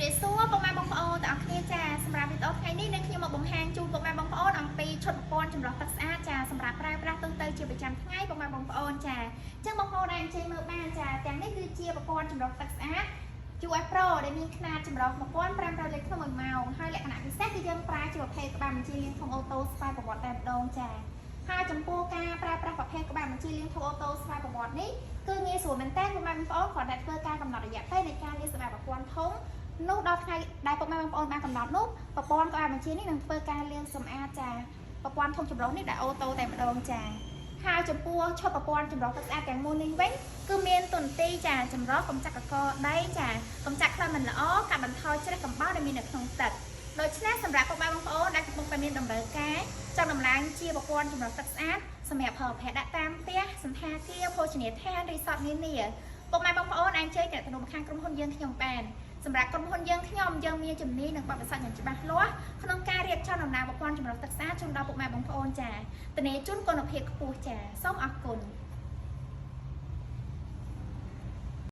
រាបសួរពុកម៉ែបងប្អូនទាំងអស់គ្នាចាសម្រាប់វីដេអូថ្ងៃនេះនឹងខ្ញុំមកបង្ហាញជូនពុកម៉ែបងប្អូនអំពីឈុតប្រព័ន្ធចម្រោះទឹកស្អាតចាសម្រាប់ប្រើប្រាស់ទូទៅជាប្រចាំថ្ងៃពុកម៉ែបងប្អូនចាអញ្ចឹងបងប្អូនអាចអញ្ជើញមើលបានចាទាំងនេះគឺជាប្រព័ន្ធចម្រោះទឹកស្អាត UF Pro ដែលមានខ្នាតចម្រោះ1500លីត្រក្នុង1ម៉ោងហើយលក្ខណៈពិសេសគឺយើងប្រើជាប្រភេទក្បាលបញ្ជាលាងធុងអូតូស្វ័យប្រវត្តិតែម្ដងចាហើយចំពោះការប្រើប្រាស់ប្រភេទក្បាលបញ្ជាលាងធុងអូតូស្វ័យប្រវត្តិនេះគឺងាយស្រួលមែនតើពុកម៉ែបងប្អូនគ្រាន់តែធ្វើការកំណត់រយៈពេលនៃការលាងសម្អាតប្រព័ន្ធធុងនោះដល់ថ្ងៃដែលពុកម៉ែបងប្អូនបានកំណត់នោះប្រព័ន្ធក្បាលបញ្ជានេះនឹងធ្វើការលាងសម្អាតចាប្រព័ន្ធធុងចម្រោះនេះដែលអូតូតែម្ដងចាហើយចំពោះឈុតប្រព័ន្ធចម្រោះទឹកស្អាតទាំងមូលនេះវិញគឺមានទុនទីចាចម្រោះកម្ចាត់កកដីចាកម្ចាត់ក្លិនមិនល្អកាត់បន្ថយច្រេះកំបោរដែលមាននៅក្នុងទឹកដូច្នេះសម្រាប់ពុកម៉ែបងប្អូនដែលកំពុងតែមានតម្រូវការចង់ដំឡើងជាប្រព័ន្ធចម្រោះទឹកស្អាតសម្រាប់ប្រើប្រាស់ដាក់តាមផ្ទះសណ្ឋាគារភោជនីយដ្ឋានរីសតនានាពុកម៉ែបងប្អូនអាចអញ្ជើញទំនាក់ទំនងខាងក្រុមហ៊ុនយើងខ្ញុំបានសម្រាប់ក្រុមហ៊ុនយើងខ្ញុំយើងមានជំនាញនិងបទពិសោធន៍យ៉ាងច្បាស់លាស់ក្នុងការរៀបចំដំណើរប្រព័ន្ធចម្រោះទឹកស្អាតជូនដល់ពុកម៉ែបងប្អូនចាធានាជូនគុណភាពខ្ពស់ចាសូមអរគុណ។